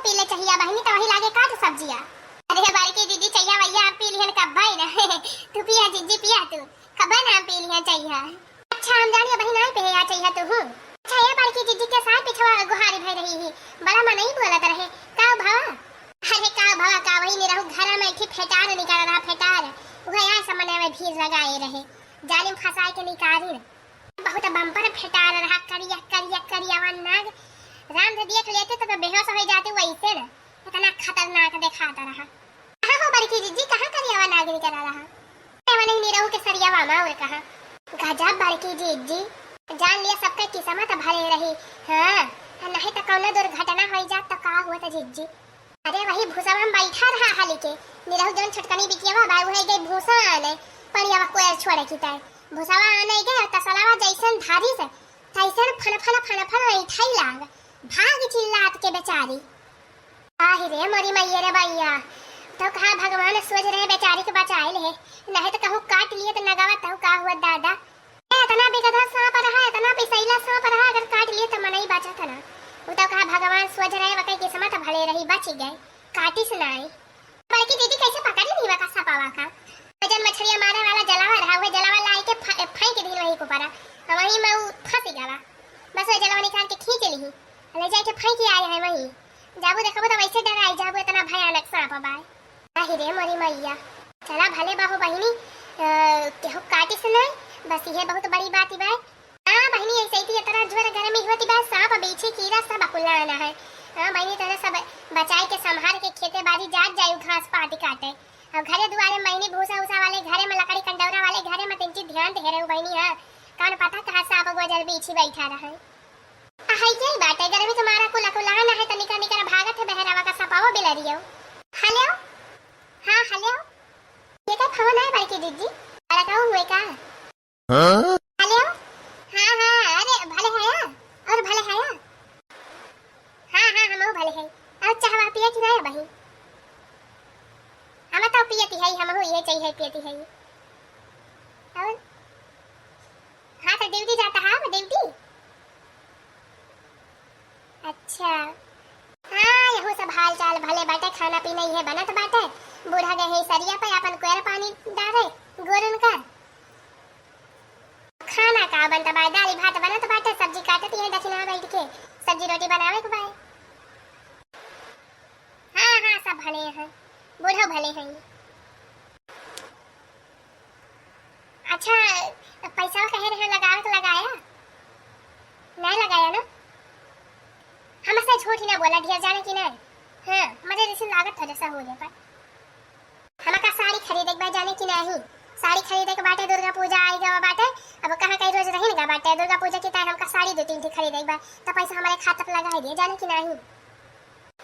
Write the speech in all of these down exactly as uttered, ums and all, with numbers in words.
पी ले चहिया बहिनी, त वही लागे काट सब्जिया। अरे बड़की जिज्जी, चहिया वहिया हम पी लिहन कब्बे न। तू पिया जिज्जी, पिया तू। कब्बे न हम पी लिहन चहिया। अच्छा, हम जानिए बहिन, आई पे आ चहिया तू हूँ। अच्छा, ये बड़की जिज्जी के साथ पिछवा गुहारी भई रही ही। बड़ा मनई बोलत रहे। का भवा? अरे का भवा, का वही निरहू घर में एक ठे फेटार निकल रहा, फेटार। वह यहाँ समन्वय में भीड़ लगाए रहे। जालिम फंसाए के निकाली न। बहुत बम्पर फेटार रहा, करिया, करिया, करियावा नाग। राम से देख लेते तो, तो बेहोश हो जाते वैसे न। इतना खतरनाक देखाता रहा। कहाँ हो बड़की जिज्जी, कहाँ करियावा नाग निकला रहा? ए, वो नहीं निरहू के सरियावा मा और कहाँ? गजब बड़की जिज्जी, जान लिया सबके किस्मत भले रही। हाँ, नहीं तो कौनो दुर्घटना हो जात तो का हुआ था जिज्जी? अरे वही भूसवा में बैठा रहा हाली के, निरहू जौन छोटकनी बिटियावा बा, उहे गई भूसा आने, पनियावा कोयर छोड़े की तय। भूसवा आने गए और तसलावा जैसन धारी से, तैसन फन फन फन फन ऐठाई लाग, भाग चिल्लात के बेचारी। आहि रे मोरी मैया रे बैया, तो कहा भगवान सोच रहे बेचारी के बचाए ले, नहीं तो कहूँ काट लिए तो नगावा तो का हुआ दादा। ए, इतना बेगधा सांप रहा, इतना पिसैला सांप रहा, अगर काट लिए तो मनई बचत ना। उ तो कहा भगवान सोच रहे, वकै किस्मत भले रही, बच गए, काटिस नाई। बड़की जिज्जी कैसे पकड़ी नहीं वका सपावा का? वजन मछलिया मारे वाला जलावा रहा, वह जलावा लाई के फा-, फेंक दीन वही को परा, वही में उ फंस गवा। बस वह जलावा निकाल के खींच ली, ले जाए के फेंक आए हैं वही। जाबू देखबू तो वैसे डराई जाबू, इतना भयानक सांप बाय। आहि रे मोरी मैया। चला भले बाहो बहिनी, अ, केहू काटिस नहीं, बस ये बहुत बड़ी बात बाय। हाँ बहिनी, ऐसे ही इतना जोर गर्मी होती बाय, सांप, बिच्छी, कीड़ा सब अकुल्ला आना है। हाँ बहिनी, तोहरे सब बचाए के, संभाल के, खेते बाड़ी जात जायू घास पात काटे। अब घरे दुआरे महीनी भूसा उसा वाले, घरे में लकड़ी कंडौरा वाले, घरे में तनी ध्यान दे रहे बहिनी। हाँ, कौन पता कहाँ सांप गोजर बिच्छी बैठा रहे। आ, है के बाटे, गर्मी के मारा कुल अकुलान है, त निकर निकर भागत है बहरावा का सपावा बिलरियो। हेलो, हाँ हेलो, ये का फोन है बड़की जिज्जी? अरे का हुए का? हाँ? हेलो, हाँ हाँ, अरे भले है या? और भले है या? हाँ हाँ, हम भले है। और चाहवा पिया कि नहीं बही? हम तो पियती है, हम ये चाहिए पियती है। और हाँ, तो ड्यूटी जाता है, वो ड्यूटी। अच्छा। हाँ, यहू सब हाल चाल भले बाटे, खाना पीना इहे बनत बाटे। बूढ़ा गए हैं सरिया पे, अपन कोयर पानी डारे, गोरन का। खाना का बनता बा, दाल भात बनत बाटे, सब्जी काटत इहे दक्षिणा बैठ के, सब्जी रोटी बनावे के बाय। हाँ हाँ, सब भले हैं, बूढ़ो भले हैं। अच्छा, पैसा कहे रहे लगावे के, लगाया? नहीं लगाया ना? हमसे झूठ ही ना बोला, ढेर जाने की नहीं। हाँ, मजे जैसे लागत था जैसा हो जाए पर। हमका साड़ी खरीदे के बा, जाने की नहीं? साड़ी खरीदे के बाटे, दुर्गा पूजा आई गवा बाटे। अब कहाँ कहीं रोज रही ना बाटे, दुर्गा पूजा की तय हमका साड़ी दो तीन ठे खरीदे के बा, तो पैसा हमारे खाता पे लगा दिए, जाने की नहीं?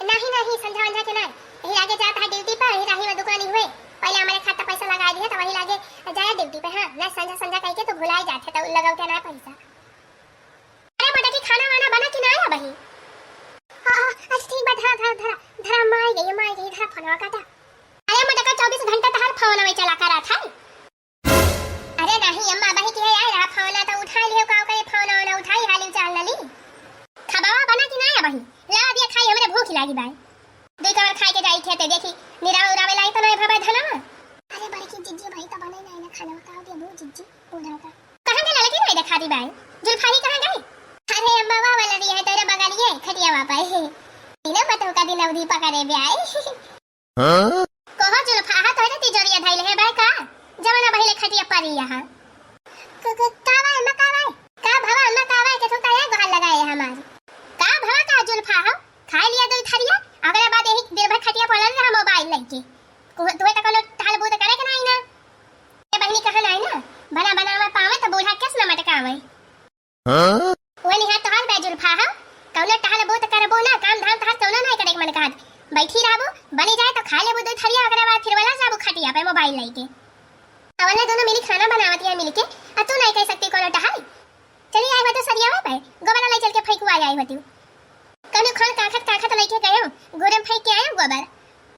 नहीं नहीं, संझा वंझा के नहीं, यही आगे जात है ड्यूटी पर, यही राही में दुकान ही हुए, पहले हमारे खाता पैसा लगा दिए तो वही लागे जाए ड्यूटी पे। हाँ, ना संझा संझा कह के तो भुलाई जाते तो लगौते ना पैसा। अरे मोटा की खाना वाना बना कि ना आया बही? हाँ हाँ, अच्छा ठीक बा, धरा धरा धरा धरा, माई गई, माई गई, धरा फोनवा काटा। अरे मोटा का चौबीस घंटा तहार फोन में चला करा था। अरे नहीं अम्मा, बही के आए रहा फोन तो उठा लियो, का करे फोन ना उठाई, हाली चाल ना ली। खबावा बना कि ना आया बही? ला दिया खाई, हमरे भूख लागी बाय। दुई कवर खाए के जाई खेते, देखी निरावे उरावे लाई तो नहीं भवे धनवा। अरे बड़की जिज्जी, भाई तो बने नहीं ना खाना, बताओ दे दो जिज्जी, उधर का। कहाँ गए लड़की नहीं देखा दी बाय? जुल्फाही कहाँ गए? अरे अम्मा, वाह वाला रही है तेरे बगलिए खटिया वापा है। तीनों बतों का दिन अवधि पकड़े ब्याय। हाँ? कहो जुल्फा, हा तोहरे तिजोरिया धइले है बाय का? जवना बहिले खटिया परी यहाँ। क-, क-, का बाय अम्मा, का बाय? का भवा अम्मा, का बाय के तू काहे गोहार लगाए है हमार? का भवा का जुल्फा हो? खाए लिया दो थरिया, अगले बाद यही दिन भर खटिया पड़ल रहा मोबाइल लेके। तू, तू तो कोनो टहल बूत करे के नहीं ना। ए बहिनी कहा नहीं ना, बना बनावे पावे तो बूढ़ा केस न मटकावे। हाँ? वो निहार तोहार बे जुल्फा हा, कौनो टहल बूत करबो ना, काम धाम तहार कौनो नहीं करे के मन कहत। बैठी रहबो, बनी जाए तो खा लेबो दो थरिया, ओकरे बाद फिर वाला जाबो खटिया पे मोबाइल लेके। अवले दोनों मिली खाना बनावत है मिलके, आ तू नहीं कह सकती कोनो टहल। चली आई बा तो सरियावे पे, गोबर ले चल के फेंकवा आई होती। कौनो खान काखत काखत लेके गयो, गोरम फेंक के आयो गोबर।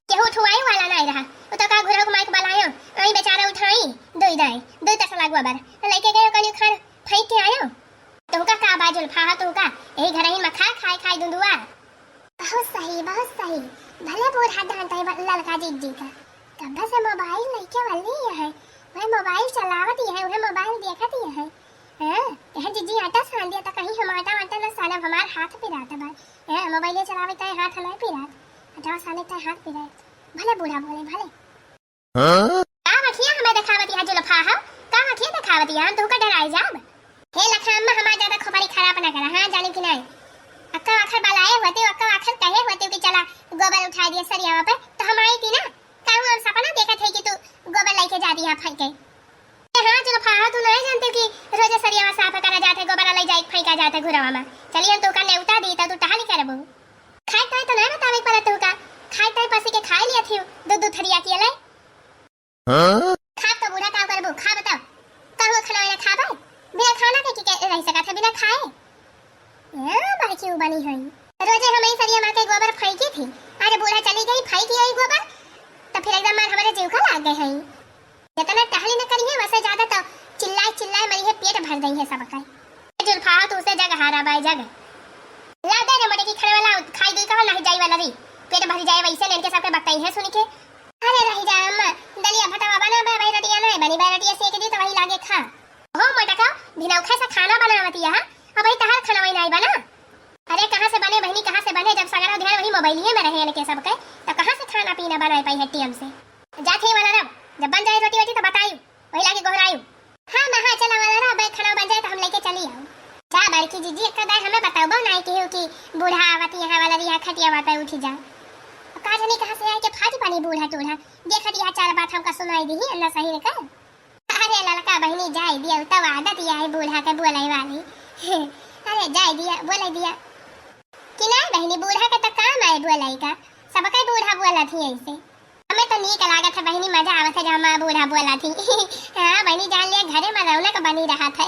केहू उठवाए वाला नहीं रहा, वो तो का घुरक माइक बलायो, आई बेचारा उठाई, दो ही दाए, दो तसला गोबर लेके गयो, कौनो खान फेंक के आयो। तुमका का बा जुल्फा हा तुमका, यही घर ही में खा खाए खाए दुंदुआ। बहुत सही बहुत सही। भले बूढ़ा डांटे ब-, ललका जिज्जी का। कब से मोबाइल लइके वाली है, वह मोबाइल चलावत ही है, वह मोबाइल देखत ही है। हाँ, यह जिज्जी आटा सान दिया त कहीं हम आटा वाटा न सानब, हमार हाथ पिरात बा। हाँ, मोबाइल चलावे तय हाथ नहीं पिरात, आटा साने तय हाथ पिरात। भले बूढ़ा बोले, भले। हाँ? का अखिया हमें देखावत यहाँ जुल्फा हो? का अखिया देखावत यहाँ? हम तुहका डराए जाब? हे लखा अम्मा, हमार ज्यादा खोपड़ी खराब ना करा, हाँ, जाने की नहीं। अक्का आखिर बलाए होते, अक्का आखिर कहे होते कि चला गोबर उठा दिया सरियावा पे, तो हम आई थी ना। कहूँ हम सपना देखत है कि तू गोबर लेके जा दिया फेंके। ए हाँ जुल्फा, तू नहीं जानते कि रोजे सरियावा साफ करा जाते, गोबर ले जाए फेंका जाते घुरवा में। चलिए हम तुहका नेवता दी, तो तू टहली करबू। खाए ताए तो नहीं बतावे पड़त तुहका, खाए ताए पसी के खाए लिया थी दो दो थरिया किए ले। हाँ? खाब तो बूढ़ा का करबू, खा बताओ। कहूँ खाना वाना खाबे? बिना खाना के, के, के रह सकत है बिना खाए? हाँ, बड़की उ बनी है। रोजे हम ही सरिया माँ के गोबर फेंकी थी, आज बूढ़ा चली गई, फेंकी आई गोबर, तो फिर एकदम मार हमारे जीव का लाग गए है। जितना टहली न करी है, वैसे ज्यादा तो चिल्लाए चिल्लाए मरी है, पेट भर गई है सबका। जुल्फा, तू से जग हारा बाय जग। ला दे रे मोटे की खाने वाला, खाई दी कहाँ नहीं जाई वाला री। पेट भर जाए वैसे ने इनके सबके बकताई है सुन के। अरे रही जा अम्मा, दलिया भटवा बना बे, भाई रोटियां नहीं बनी बे, रोटियां सेक दी तो वही लागे खा। हो मोटका, भिनौखे से खाना बनावत यहाँ, अब वही तहार खाना वही नहीं बना। अरे कहाँ से बने बहनी, कहाँ से बने, जब सगरा ध्यान वही मोबाइलिए में रहे इनके सबके, तो कहाँ से खाना पीना बनाए पाई है टीएम से। जात ही वाला रब, जब बन जाए रोटी वोटी तो बताई, वही लागे गोहराई। हाँ माँ, हाँ, चला वाला रहा, भाई खाना बन जाए तो हम लेके चली आऊ। जा बड़की जीजी, एक दाई हमें बताओ, बहु नहीं केहू कि बूढ़ा आवत यहाँ वाला रिया खटिया वापे उठी जा। का जानी कहाँ से आए के फाटी पानी बूढ़ा टूढ़ा, देखत यहाँ चार बात हमका सुनाई दी, अन्ना सही रे का। अरे ललका बहनी जाए दिया, तब आदत यह है बूढ़ा के बोले वाली। अरे जाए दिया, बोले दिया कि नहीं बहनी, बूढ़ा के तो काम आए बोले का, सबके बूढ़ा बोला थी ऐसे। हमें तो नीक लागत है बहिनी, मजा आवत है जब हमार बूढ़ा बोला थी। हाँ बहिनी, जान लिया घरे में रौनक बनी रहा था।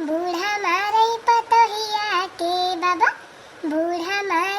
बूढ़ा मारे पतोहिया के बाबा, बूढ़ा मारे